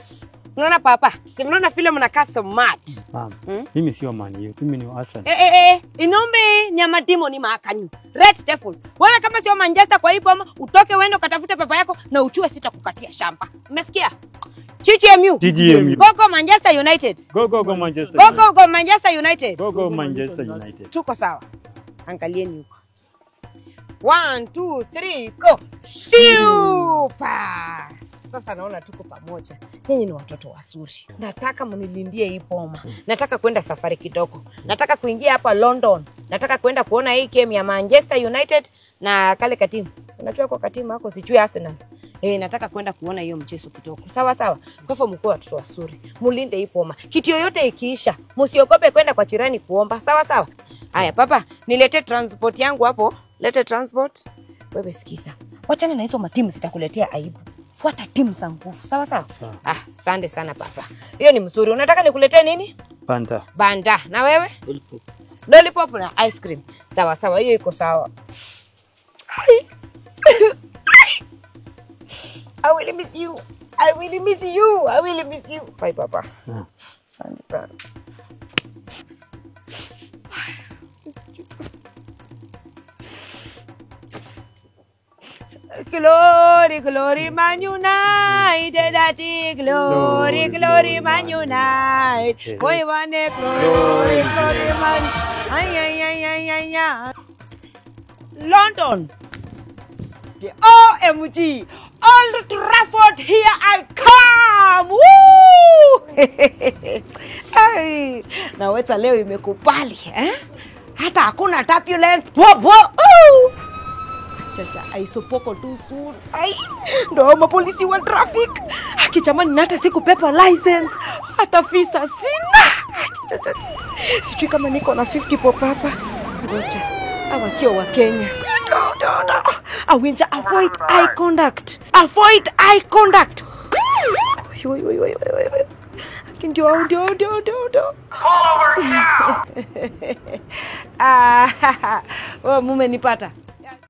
Bas. Unaona papa? Si mnaona vile mnakaa so mad. Mama, mimi sio Man U, mimi ni wa Arsenal. Eh, eh, eh, inombe nyama demon maakanyu. Red Devils. Wewe kama sio Manchester kwa hii boma, utoke uende ukatafute papa yako na uchue sitakukatia shamba. Umesikia? GGMU. GGMU. Go go Manchester United. Go go go Manchester. Go United. go go Manchester United. Go go Manchester United. Tuko sawa. Angalieni huko. 1 2 3 go. Super. Sasa naona tuko pamoja. Nyinyi ni watoto wazuri. Nataka mnilindie hii boma. Nataka kwenda safari kidogo. Nataka kuingia hapa London. Nataka kwenda kuona hii game ya Manchester United na kale katimu. Unajua kwa katimu hako sijui Arsenal. Eh, nataka kwenda kuona hiyo mchezo kidogo. Sawa sawa. Kwa hivyo mkuwe watoto wazuri. Mulinde hii boma. Kitu yoyote ikiisha, msiogope kwenda kwa jirani kuomba. Sawa sawa. Haya papa, nilete transport yangu hapo. Lete transport. Wewe sikiza. Wachana na hizo matimu zitakuletea aibu. Fuata timu za nguvu. Sawa sawa. Sawa. Ah, asante sana papa. Hiyo ni mzuri. Unataka nikuletee nini? Panta. Banda. Na wewe? Lollipop na ice cream. Sawa sawa, hiyo iko sawa. Ai. I will miss you. I will miss you. I will miss you. Bye papa. Sawa. Asante sana. Glory, glory, Man United, ati glory, glory, Man United. Boy, one glory, glory, Man. Ay, ay, ay, ay, ay, ay. London. The OMG. Old Trafford, here I come. Woo! Ay, na weta leo imekubali eh? Hata hakuna turbulence. Wo, wo, oh! Chacha, aisopoko too soon. Ai, ndo mapolisi wa traffic. Haki jamani, na hata sikupepa license, hata visa sina. Cha, cha, cha, cha. Sijui kama niko na 50 pop hapa. Ngoja, hawa sio wa Kenya. No, no, no. Awinja, avoid eye contact. Avoid eye contact. Oi, oi, oi, oi, oi, oi. Haki ndio, ndio, ndio, ndio, ndio. Ah, wewe mumenipata.